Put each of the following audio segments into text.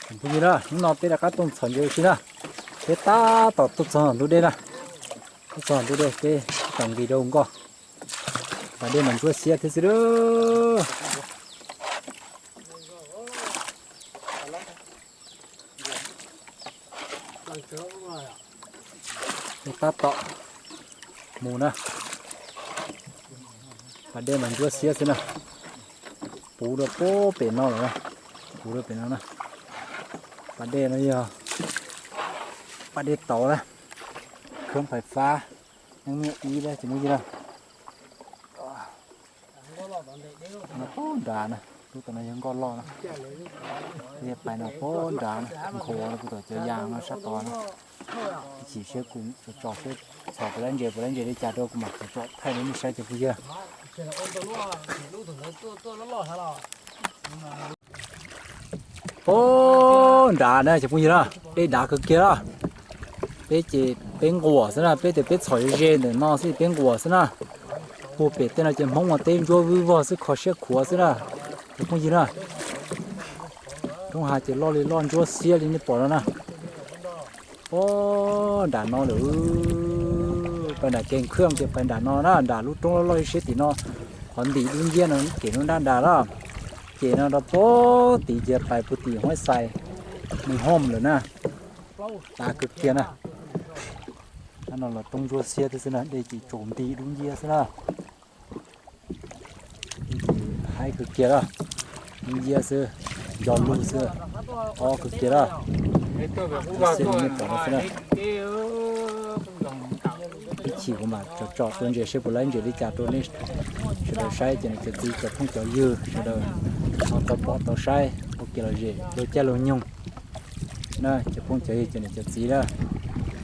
Phooj ywg na, hnub no peb rov qab tuaj txhom ntses ua si na. Peb tab tom tuaj txog ntug dej na. Tuaj txog ntug dej peb tau nqis rau nkoj. Pas dej mas ntsuab xiab thiab xwb. Peb tab tom mus na. Pas dej mas ntsuab xiab xwb na. Puv rau pem no lawm na. Puv rau pem no na. Pas dej no yog pas dej tauv na. Khab phais fab, neeb muaj ib na ces muaj yig na. No pab nrad na, lub tom no yog nkoj loj na. Peb pais no pab nrad na, nkhaus rau kuv tom cov yas no sab tod na. Ib chim seb kuv tso seb txhom puas laib ntses, puas laib ntses li cas rau kuv mam tso thaij rau nej saib cov phooj ywg. Pab nrad na cov phooj ywg na, dej dav kawg kiag na. Peb ces peb nquam xwb na, peb tias peb txhom ze ze ntawm no xwb peb nquam xwb na. Puag pem tej no ces Hmoob ua teb ntsuab vwj vog xwb, kho siab khuav xwb na cov phooj ywg na. Roob hav ces loj li loj ntsuab xiab li nej pom no na. Pab nram no lawm, pais nram Kees Khwj ces pais nram no na, nram lub roob loj loj siab tim no, qhov ntim dub nciab no, ces lub nrab nrad na. Ces no rau pab tid ces pais puag tim Huab Xais, Mes Hooj lawm na. Dav kawg kiag na. Tab no los roob ntsuab xiab thiab xwb na, dej ces tsaus nti dub nciab xwb na. Haib kawg kiag na, dub nciab xwb, nco lug xwb, ob kawg kiag na. Xiab li nej pom no xwb na. Ib chim kuv mam tsom tsom tua ntses seb puas laib ntses li cas rau nej sawv daws saib cov niam cov txiv cov phooj cov ywg sawv daws ho tau pom tau saib ua kev lom zem luag caij luag nyoog na cov phooj cov ywg cov niam cov txiv na.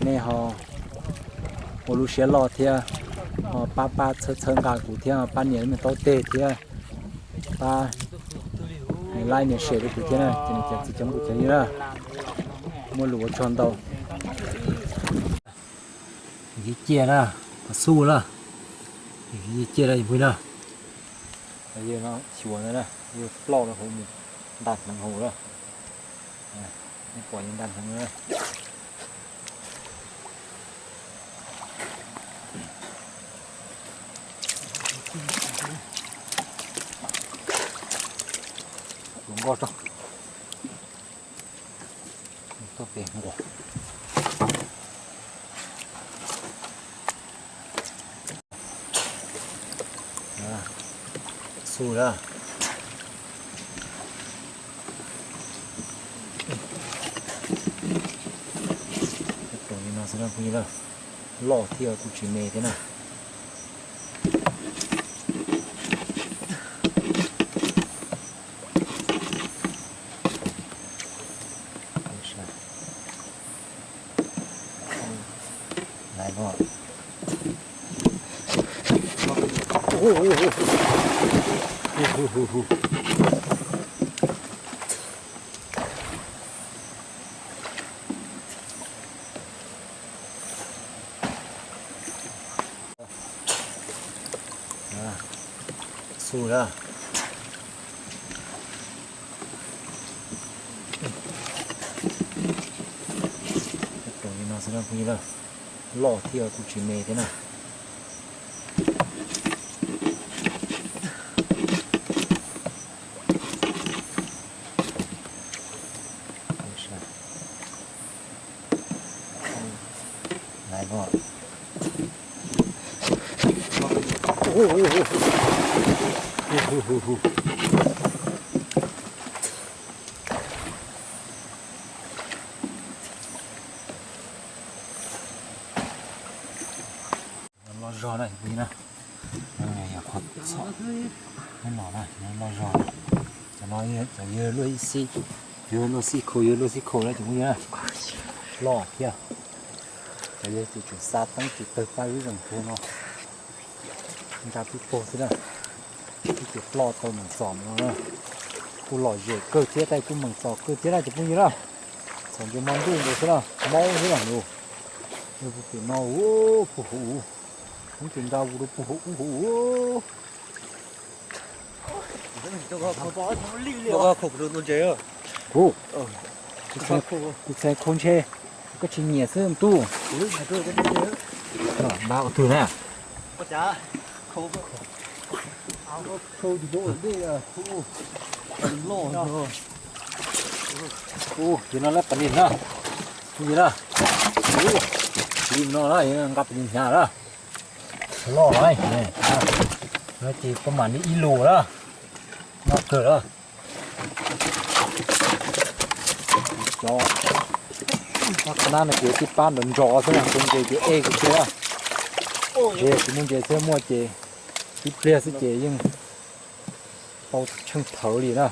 Nej ho ua lub siab loj thiab ho pab pab txhawb txhawb nqa kuv thiab ho pab nias lub me taub teg thiab pab nias like nias share rau kuv thiab na cov niam cov txiv cov phooj cov ywg na. Muaj lus ua tsaug ntau. Yog ciaj na, xub na, yog ciaj na phooj ywg na. Yog no xyuas ntawd na, yog ploj rau hauv mus nta hneev hauv na. Nej pom yog nta hneev na. Tuav nkoj tso. Tuaj pem nquas. Xub na. Tus no xwb na phooj ywg na, loj thiab kuj tsis me thiab na. Xub na. Tus no xwb na phooj ywg na, loj thiab kuj tsis me thiab na. Loj zog na, yog qhov txhom no na, loj zog. Cov no cov yawg luaj ib xib, yawg luaj xib khaus, yawg luaj xib khaus na cov phooj ywg na. Loj thiab. Cov yawg ces tseem xa teeb ces tawg paj zib zeem pug no. Nra pib pog xwb na. Ib ces ploj tau meem txom no na. Kuj lom zem kawg thiab, kuj meem txom kawg thiab na cov phooj ywg na. Txhom ntses hmo ntuj ntawd xwb na, maub xwb na lus. Yog puag pem no puag hauv ub, hoob ces nra vus rau puag hauv ub hauv ub. Kuv Kuv txhais khau ntshe koj tsis nyiam xwb tub. Npaj ua twg na. Ub, yog no lab pas nis na. Ub, yog na. Ub, li no na, nqa pas nis hnyav na. Loj lawm, no ces pab mam li ib lus na. Noj kawg lawm. Cov qab nab no ces tib pab nrov nrov xwb na, kuv ntses ces ej kawg kiag na. Ntshe tsis muaj ntses xwb, muaj ces tib pliag xwb ces yeej tau tsheej thawv li na.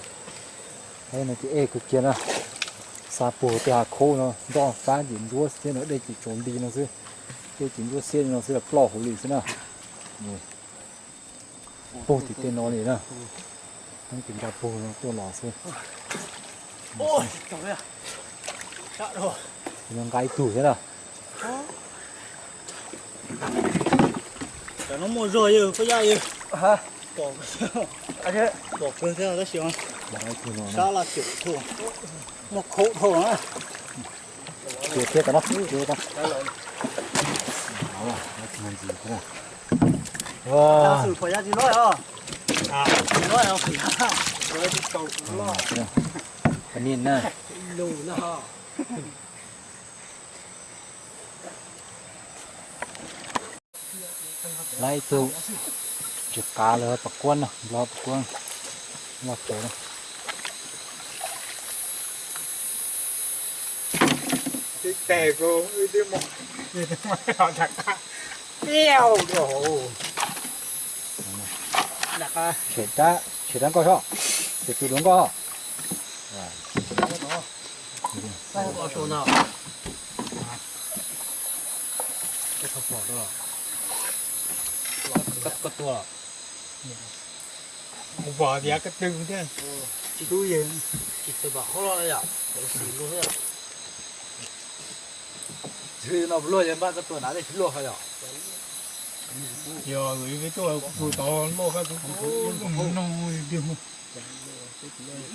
No ces ej kawg kiag na. Xa puag tej hav khaub no nroj fab ces ntsuab xiab no, dej ces tsaus nti no xwb. Dej ces ntsuab xiab li no xwb los ploj hauv li xwb na. Puag tim tej no li na. Tab sis nra puag no tuaj los xwb. Nqa ib tug thiab na. Cov no muaj zog yawg Paj Yaj yawg. Pom kawg thiab tab sis sab laj cawm thuj, muaj khaub dhau na. Cia thiab tau no, cia tau. Pas nis na. Lab ib tug tsis qav lawm, pas kuab no, nplog pas kuab loj tsawv na. Tshem rab, tshem rab nkoj soj, tshem tus duav nkoj. Kuv pom tias koj twg thiab. Tsis tau pom qhov loj yom, xim luaj thiab. Tsis no luaj yog npaj koj tua nav tsis luaj qhov yom. Yog peb tuaj tus tod luaj koj tus no,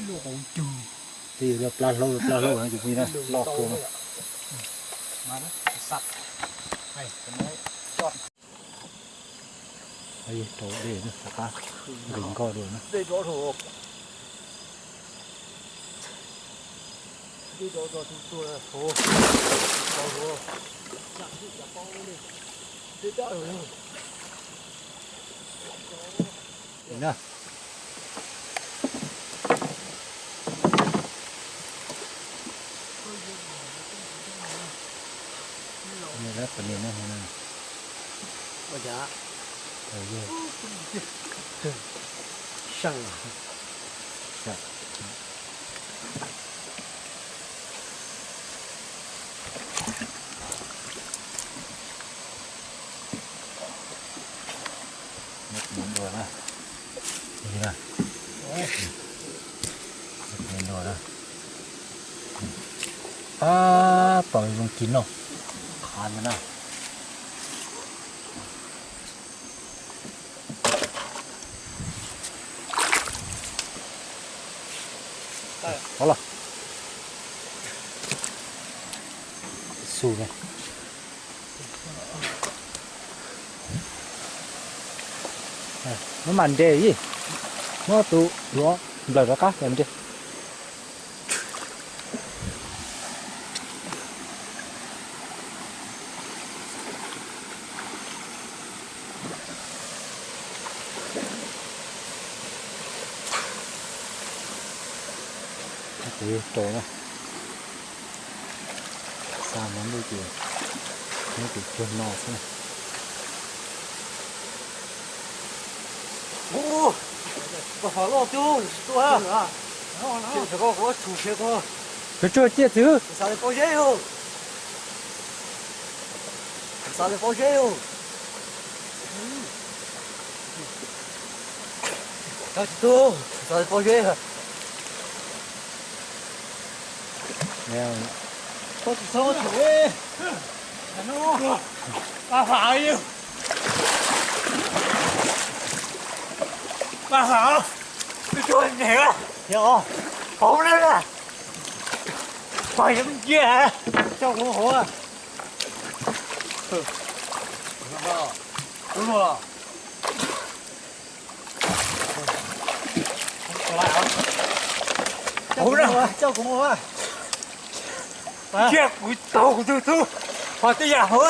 luaj qhov cug. Twb yog plab hlaub, plab hlaub no ces loj kawg no. Rau dej rov qab nqis nkoj dua na. Pab pom zoo kis noj qhav ntawd na. Ov los xus na. Muab mas nres ib, muab tus duav nplawm rov qab nres. Rau na, xa no ntuj ces neb tus cuag no xwb na. Koj fav loj cuj tsis tuaj, koj kuv tshum siav koj. Koj tsuag ciaj txwv. Xav li pob zeb os. Xav li pob zeb os. Koj tsis tuaj, xav li pob zeb. Koj tsis txhob tshum. Pab fav, pab fav, koj tsuag neg, yog, pov ne. Pais cia, coj kuv hauv. Coj kuv mus, coj kuv mus. Cia kuv tau kuv tus tub, ho tej yam hauv.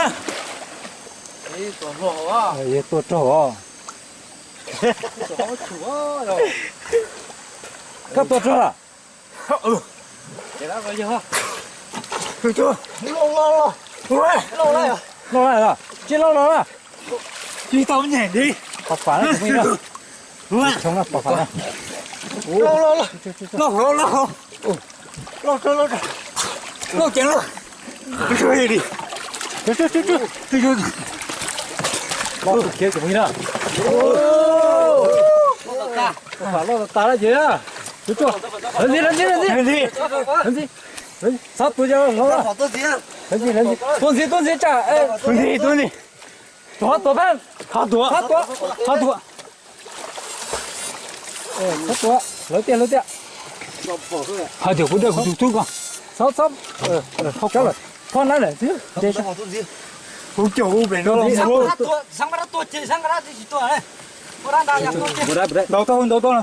Yog tuaj raug os. Koj tuaj raug lawm. Loj loj loj. Tsis loj loj lawm. Tsis tau nyeem li. Pov fam na, pov fam na. Loj loj loj. Loj loj loj. Loj loj loj. Loj ceev loj. Loj kiag tsis muaj na. Pov fam loj tas lawm ces. Hlawv ntxiv, hlawv ntxiv, hlawv ntxiv. Txhob tuav cov hlob. Hlawv ntxiv, hlawv ntxiv. Tuav ntxiv, tuav ntxiv tsam. Tuav ntxiv, tuav ntxiv. Tuav, tuav, tuav, tuav, tuav. Txhob tuav, hlawv tiag, hlawv tiag. Hais tias kuv de kuv tus tub ko. Txhob, txhob. Txhob lawm, txhob na lawm xwb. Kuv caum ub pem no. Ntaus tau, ntaus tau.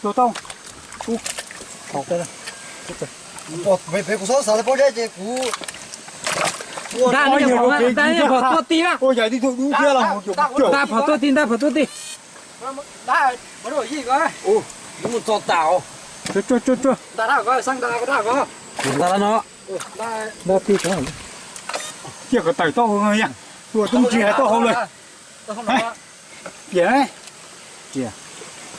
Ntaus tau. Peb kuv xav xav paub zeb ces kuv nta, nta phom tuaj ti na. Nta phom tuaj ti, nta phom tuaj ti. Mus txog tas. Nta no. Nta ti. Cia kom tawm taub hau no, tuaj tub ntsis hais taub hau lawm.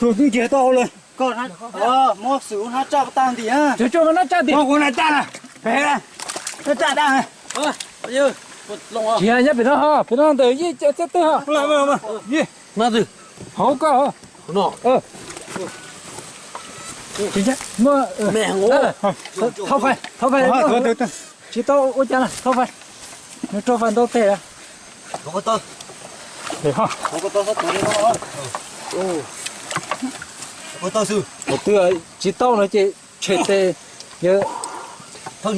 Tuaj tub ntsis hais taub hau lawm. Muab xwm hnab tsaj tag ntim. Tsuag tsuag muab hnab tsaj ntim. Muab kuv hnab tsaj na. Hnab tsaj tag. Tsis nyob pem no ho, pem no ntawm yij txhiab twg ho. Hauv koj. Thauj fais, thauj fais. Tsis tau ua cas, thauj fais. Nws rau fais ntau teg. Twb tsis tau no ces tshem tes. Txhob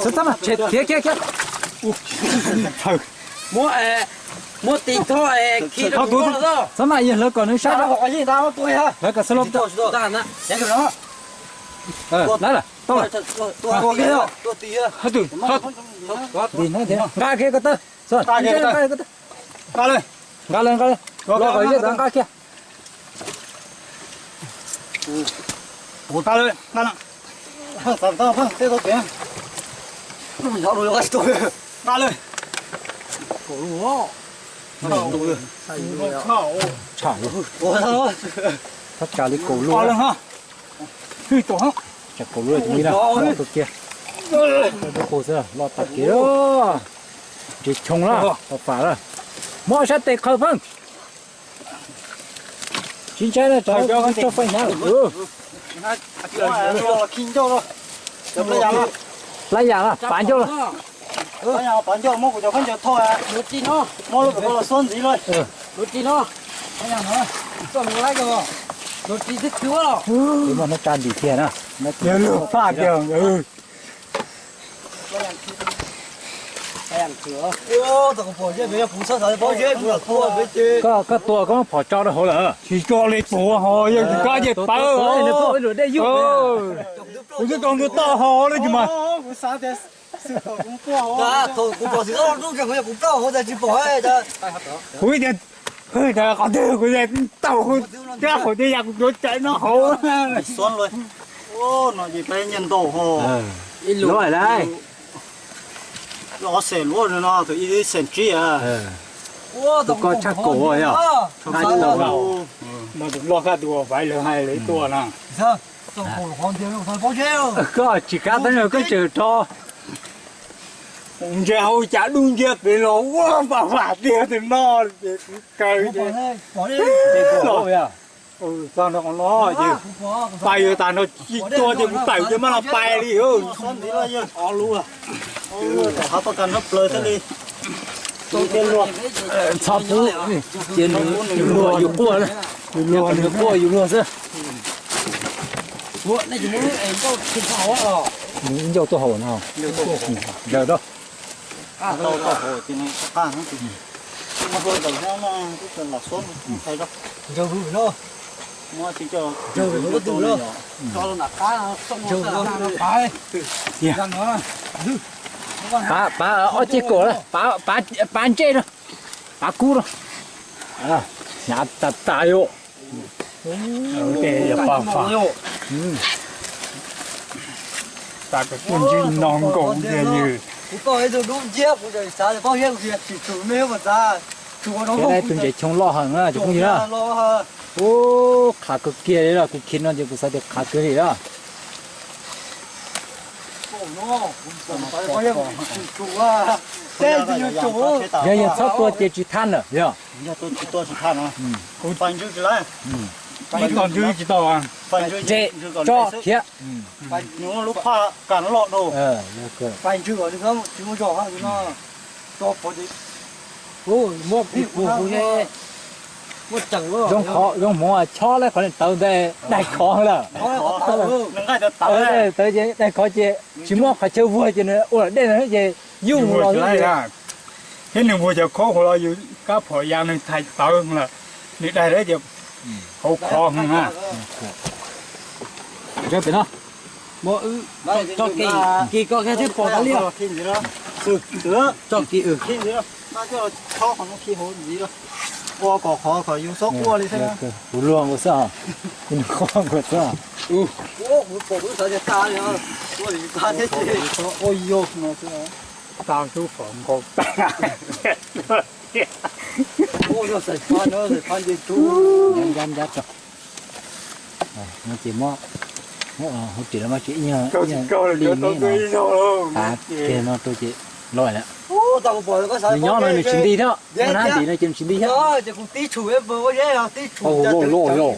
txhob mas, tshem khiav khiav khiav. Muab, muab tis tho khi rau. Txhob mas, yog hlawv kom nws sab. Hlawv kom xwb los. Nqa kiag ko taw. Nqa lawm, nqa lawm, nqa lawm. Los kom yawg tau nqa kiag. Nqa lawm. Tshaj li, tshaj li kaum lub. Tsam kaum lub tus kiag. Lub qus xwb los tag kev. Ris choo lawm, pom pam lawm. Muab sab tes qhawv pheej. Tsis ntshai na, tsov tso fai hnyav. Plab yam, pav ncauj los. Muab lub pem ko los xuab ntxiv lawm. Muab hnab tsaj ntim kiag na. Yog lub paj kiag. Koj, koj tua koj phom tso rau hauv lawm. Tsis tso li tua ho, yog koj ces pawv. Kuv twb tau ntua toj ho lawm tis mas. Kuv ib tias, qhov twg kuv tau rab qhov twg yam kuv tuav cais no hauv. No ces peb nyiaj ntau ho. Ib lub lawm. Los xeem luaj no, tus ib xeem tsib. Tus ko tshaj kaum yog. Loj kab tus vaiv lawv hais lawv tuaj na. Koj tsis kav tab koj tseem rho. Ntsia hauv cas dub nciab pem los ua pam vam tiag tus no. Kaw los. Txog nrho qhov no ces pais yuav tas nrho tsis tuag ces kuv tawm ces maj los pais li. Txhob pub, cia nws luag yus quaj, yus quaj yus luag xwb. Nws ib ncauj tuaj hauv no. Daws rau. Pav, pav ob ceg kaum, pav ntsej rau, pav kub rau. Hnyav tas tas yom. Tas kuv kuj ntsib no nkaus tiag yws. Tus ntses choo loj heev na cov phooj ywg na. Ub, qhav kawg kiag li los, kuv khi no ces kuv xav tias qhav kawg li los. Yog yog txhob tua ces tsis thaj lawm yog. Kuv ntse tso khiav. Zoo qhov zoo hmoov chob lawm qhov tawv ntawd daig khov lawm. Tawv ces daig khov ces tsis muaj qhov chaw vuag ces nws ua dej no ces yuj mus los. Thiab nws vuag cov khaub hauv los yus kab phom ya nws thaiv tawv lawm, nws daig lawm ces hauv khov heev na. Pem no, tso kis kis ko thiaj pom tas li. Tso kis. Ua kom qhov kom yus xob quaj li xwb. Kuv luag nkaus xwb os. Kuv pom kuv xav tias tas li, ua li tas thiab ces ua yog no xwb. Tau tub fom nkaus tas. Ua yog xaim phab no, xaim phab nce tub. Ncab ncab tso. No ces muab hauv ris los mas tsis ib nyuag li me no, tav kiag no rau ces loj lawm. Nws nyob no nws tsis nti thiab, nab ntim no ces nws tsis nti thiab. Ces kuv tib tshum, tib tshum loj loj.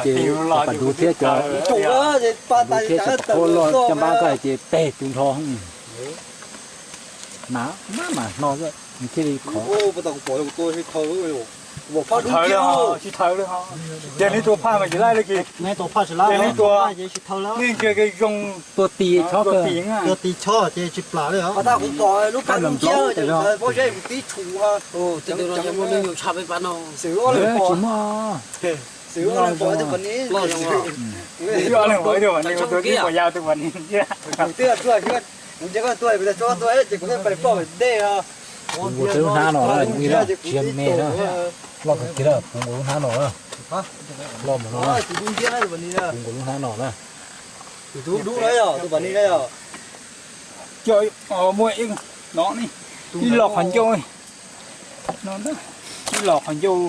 Ces pas dub thiab cov, pas dub thiab cov qhuab loj caj npab ko ces peg tu nrho. Mas mas mas hno xwb nws thiaj li khov. Ces neb tua phaj mas tsis laij li kis. Ces neb tua, nej ntsia ke zoo. Tua tis chob, tua tis chob ces tsis plam li os. Lub pas dub nciab pob zeb kuv tib tshum. Xwm ob leeg pom, xwm ob leeg pom tus pas ni, tus pas ni, tus pas ni, tus pas ni. Kuv ntsia koj tua kuv tso tua ces kuv thiaj pais ploj pem ntej. Kuv nkaus lub hnab no na, tsis yog me na, loj kawg kiag lawm, kuv nkaus lub hnab no na, loj mus no na, kuv nkaus lub hnab no na. Tus dub dub na yog tus pas ni na yog. Coj muaj ib no ne, ib los qhov ncauj, ib los qhov ncauj.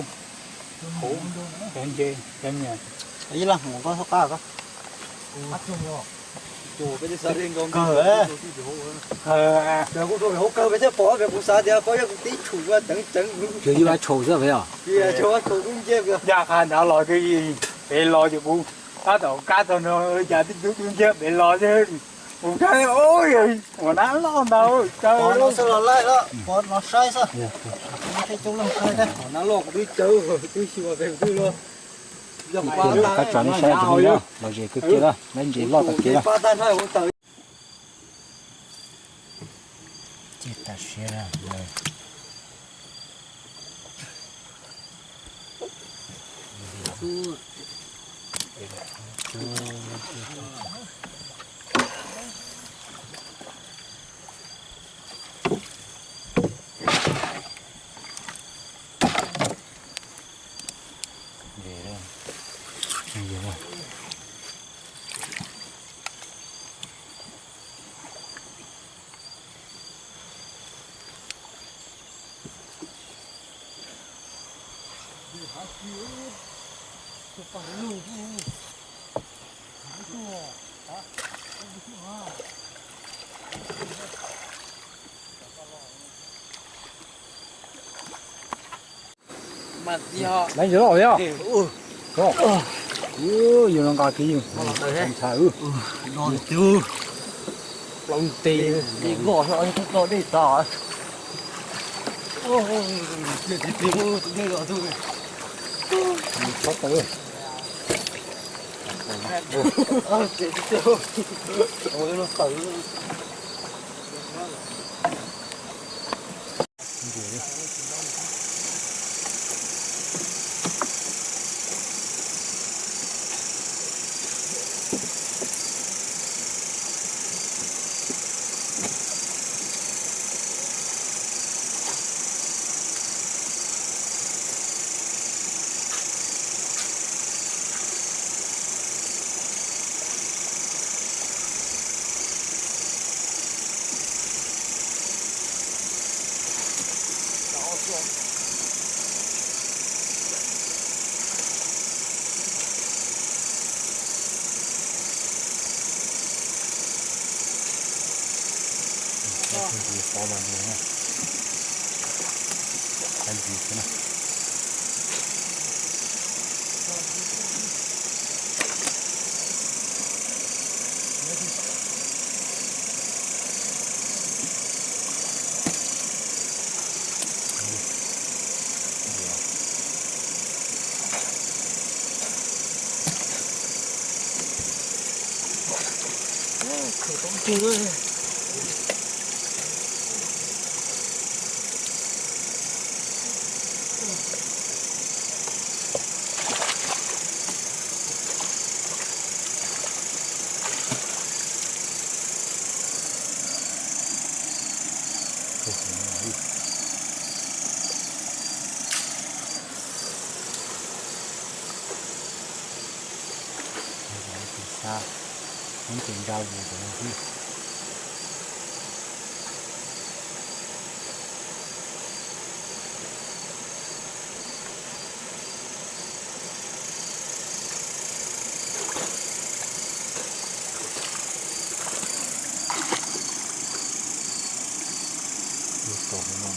Ib laj hmoov koj soj qab koj. Kuv rau pem hauv kawg pem thiaj pom pem kuv xav tias pob zeb kuv tib tshum ceev ceev. Tsuas yog ib tshum xwb pem os. Yog qhov nrad los pem los ces kuv tab tom kab tau no cas tib tug dub nciab pem los xwb. Kuv kab ua nab loj ntau. Pov no xwb los laij lawm, pov no saib xwb. Nab loj kuv twb caw twb xyuas pem twb luag. Kab tsom nej saib, los zem kawg kiag lawm, lawv ntses loj tag kiag lawm. Ces tam sim no Lawv ntses loj yog. Yus no nqa kiag yus ntshai. Plaub nti, ib nkoj no tau dej tas. Tsis tau. Tus xa, tus ntsa vus tus no xwb. Tus tom no,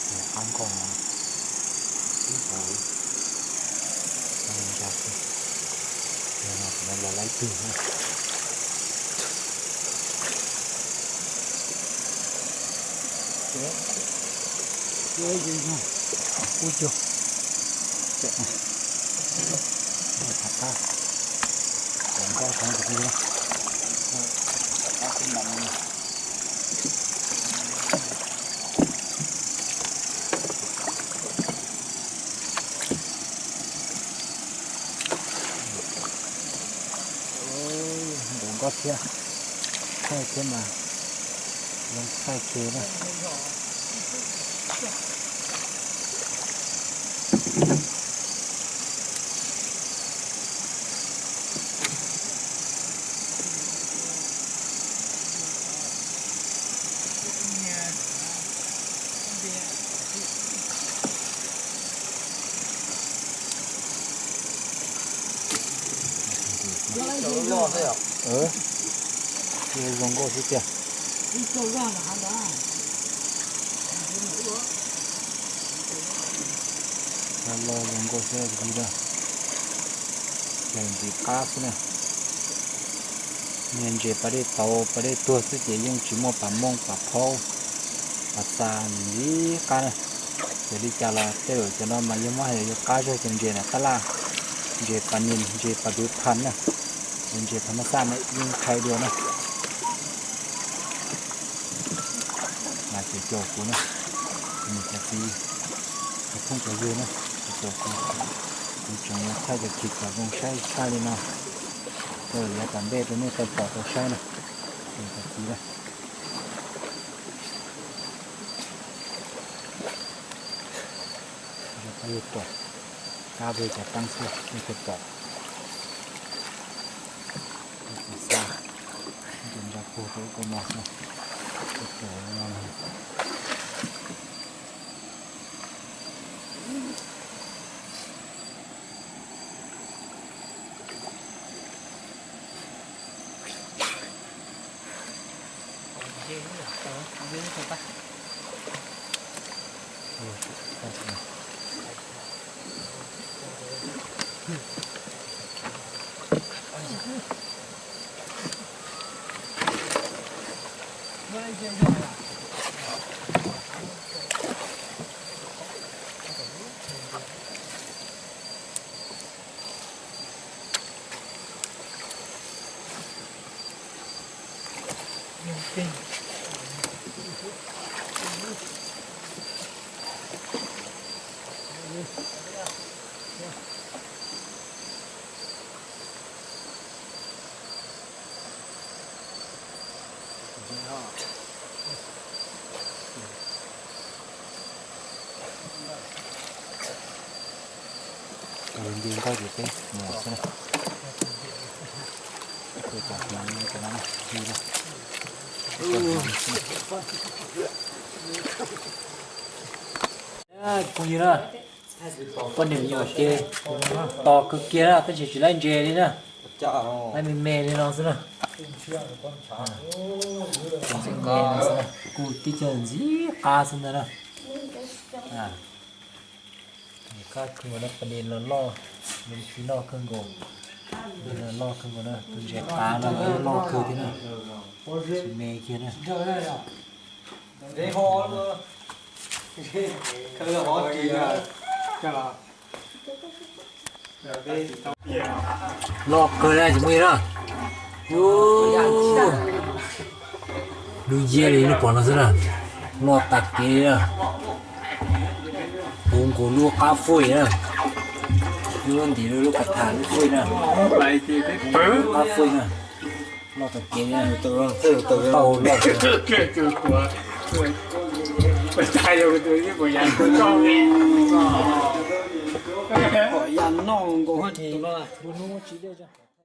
tus qab nkoj no, ib hauv, ntsa xwb, no los laib twg na. Ub cuag, qab, tom nkoj saib tus twg na. Nkaum nkoj thiab, thaij thiab mas zoo thaij kiag na. Zoo nkauj xwb tiag. Loj zoo nkauj xwb ntag. Ces ntxiv qab xwb na. Niag ntses pas dej tauv pas dej tuag xwb ces yeej tsis muaj pas mooj pas phaub pas xa, ntxiv qab na. Ces li cas los tej zaum cov no mas yog muab hais yuav qab zog ces ntses na tab laj, ntses pas nis, ntses pas pwv phas na, ces ntses thas mas xaj na yeej qhai dua na. Mas ces caum kuv na, niam cov txiv, cov phooj cov ywg na, ces caum kuv, kuv tseem yuav thaij cov clip kom zoo saib tshaj li no, tau yav tom ntej rau nej tau pom tau saib na, niam cov txiv na. Yog pom, kab peb cov teeb xwb nej thiaj pom. Tus xa, tus ntsa puag rau ub rau no xwb, tus pom no. Nce nkoj ces peb mus xwb na. Peb cov hneev cov no na, phooj ywg na, poj niam me nyuam ces tos kawg kiag na, tab sis tsis laib ntses li na, laib me me li no xwb na. Kuj tib co ntxim qab xwb ntag na. Qab kawg nkaus na, pas dej los loj, nws tsis loj kawg nkaus, loj kawg nkaus na, tus ntses qav no loj kawg thiab na, tsis me kiag na. Loj kawg na, tsis muaj na. Lub nciab li lub pom no xwb na, loj tag kev na. Puv nkaus lub qab fuj na, lub ntim lub kav tham lub fuj na, qab fuj na, loj tag kev na, tau loj. Pom yam noj nkaus.